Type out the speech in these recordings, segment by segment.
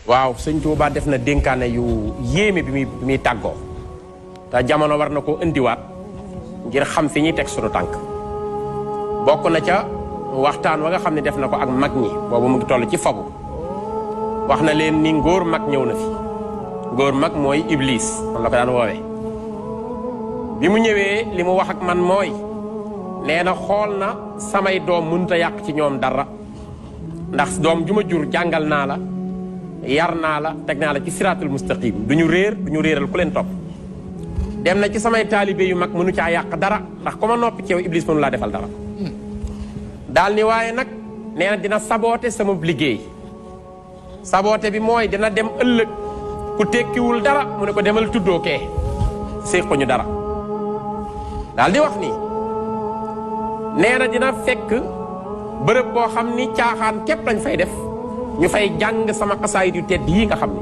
waaw sëñ Tuubaa def na dénkaane yu yéeme bi muy tàggoo te jamono war na ko indiwaat ngir xam fi ñuy teg sunu tànk bokk na ca waxtaan wa nga xam ne def na ko ak mag ñi boobu mu ngi toll ci fabu wax na leen ni ngóor mag ñëw na fi ngóor mag mooy iblis man la ko daan woowee bi mu ñëwee li mu wax ak man mooy nee na xool na samay doom mënut a yàq ci ñoom dara ndax doom ju ma jur jàngal naa la yar naa la teg naa la ci siraatul mustaqim duñu réeral ku leen topp dem na ci samay taalibe yu mag mënu caa yàq dara ndax ku ma noppi ci yow iblis mënu laa defal dara daal ni waaye nag nee na dina saboote sama liggéey saboote bi mooy dina dem ëllëg ku tekkiwul dara mu ne ko demal tuddoo kee séquñu dara daal di wax ni nee na dina fekk bërëb boo xam ni caaxaan képp lañ fay def ñu fay jàng sama xasaayid yu tedd yii nga xam ni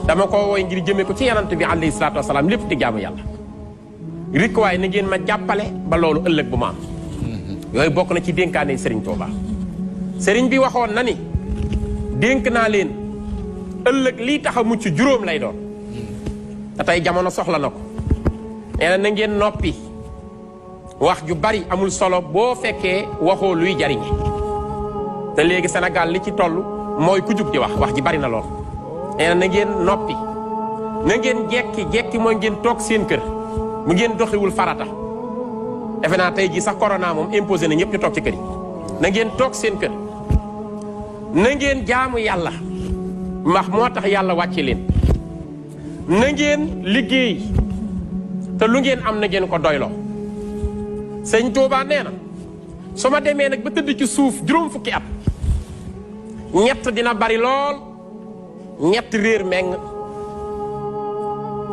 dama ko wooy ngir jëmee ko ci yanant bi alayhi salaatu wasalaam lépp di jaamu yàlla rik waaye na ngeen ma jàppale ba loolu ëllëg bu ma am yooyu bokk na ci dénkaane Serigne Touba Serigne bi waxoon na ni dénk naa leen ëllëg lii tax a mucc juróom lay doon te tey jamono soxla na ko nee na ngeen noppi wax ju bari amul solo boo fekkee waxoo luy jariñe te léegi Sénégal li ci toll mooy ku jug di wax ji bari na lool nee na ngeen noppi na ngeen jekki mooy ngeen toog seen kër mu ngeen doxiwul farata defe naa tey jii sax corona moom imposé na ñëpp ñu toog ci kër yi na ngeen toog seen kër na ngeen jaamu yàlla ndax moo tax yàlla wàcce leen na ngeen liggéey te lu ngeen am na ngeen ko doyloo sëñ Tuubaa nee na su ma demee nag ba tëdd ci suuf juróom fukki at ñett dina bari lool ñett réer meng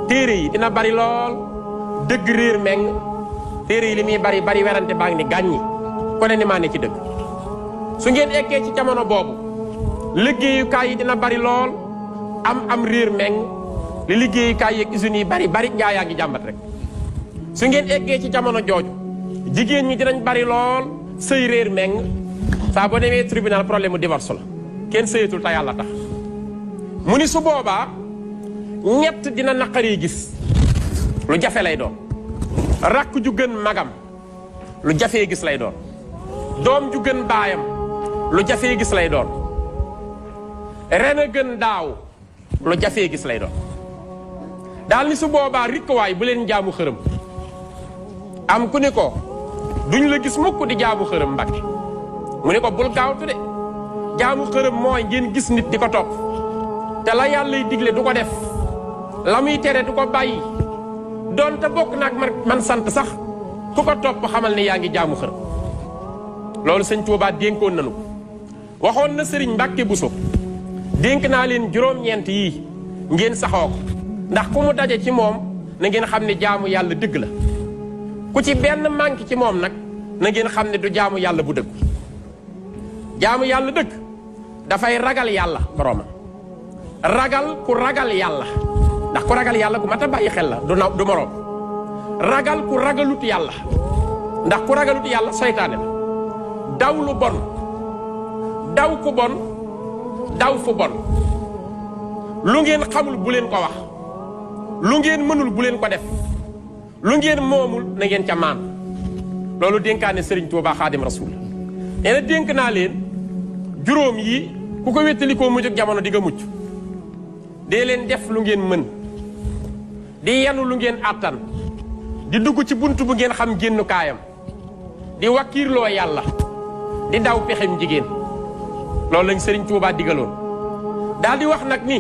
téere yi dina bari lool dëgg réer meng téere yi li muy bari werante baa ngi ni gàññi ko ne ni maa ne ci dëgg su ngeen eggee ci jamono boobu liggéeyukaay yi dina bari lool am réer meng li liggéeyukaay yeeg usines yi bari njaayaa ngi jàmbat rek su ngeen eggee ci jamono jooju jigéen ñi dinañ bari lool sëy réer meng saa boo demee tribunal problème mu divorce la kenn sëyatul te yàlla tax mu ni su boobaa ñett dina naqaree gis lu jafe lay doon rakk ju gën magam lu jafee gis lay doon doom ju gën baayam lu jafee gis lay doon ren a gën daaw lu jafee gis lay doon daal ni su boobaa rikkuwaay bu leen jaamu xërëm am ku ni ko duñ la gis mukk di jaamu xërëm Mbàkke mu ni ko bul gaawtu de jaamu xërëm mooy ngeen gis nit di ko topp te la yàllay digle du ko def la muy tere du ko bàyyi doon te bokk naag man sant sax ku ko topp xamal ne yaa ngi jaamu xërëm loolu sëñ Tuubaa dénkoon nanu ko waxoon na sëriñ Mbàkke Buso dénk naa leen juróom-ñeent yii ngeen saxoo ko ndax ku mu daje ci moom na ngeen xam ne jaamu yàlla dëgg la ku ci benn manque ci moom nag na ngeen xam ne du jaamu yàlla bu dëgg jaamu yàlla dëgg dafay ragal yàlla boroomam ragal ku ragal yàlla ndax ku ragal yàlla ku mat a bàyyi xel la du moroom ragal ku ragalut yàlla ndax ku ragalut yàlla seytaane la daw lu bon daw ku bon daw fu bon lu ngeen xamul bu leen ko wax lu ngeen mënul bu leen ko def lu ngeen moomul na ngeen ca maan loolu dénkaane Serigne Touba Xaadim Rasul nee na dénk naa leen juróom yi ku ko wéttalikoo mujj ak jamono di nga mucc dee leen def lu ngeen mën di yenu lu ngeen àttan di dugg ci bunt bu ngeen xam génn kaayam di wakkiirloo yàlla di daw pexem jigéen loolu lañ Serigne Touba digaloon daal di wax nag ni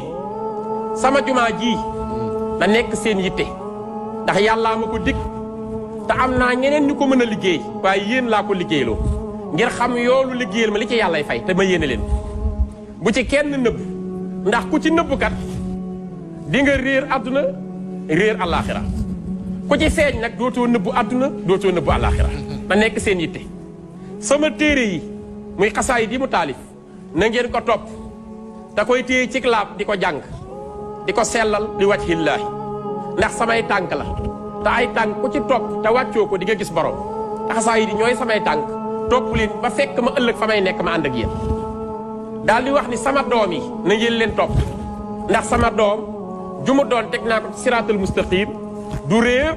sama jumaa ji na nekk seen yitte ndax yàllaa ma ko dig te am naa ñeneen ñu ko mën a liggéey waaye yéen laa ko liggéeyloo ngir xam yoolu liggéeyal ma li ci yàllay fay te ma yéene leen bu ci kenn nëbb ndax ku ci nëbbkat di nga réer àdduna réer àllaaxira ku ci feeñ nag dootoo nëbbu àdduna dootoo nëbbu àllaaxira na nekk seen yitte sama téere yi muy xasaayid yi mu taalif na ngeen ko topp da koy téye ci laab di ko jàng di ko sellal di wajhillaahi ndax samay tànk la te ay tànk ku ci topp te wàccoo ko di nga gis borom te xasaayid yi ñooy samay tànk topp leen ba fekk ma ëllëg fa may nekk ma ànd ak yéen daal di wax ni sama doom yi na ngeen leen topp ndax sama doom ju mu doon teg naa ko ci siraatul mustaqim du réer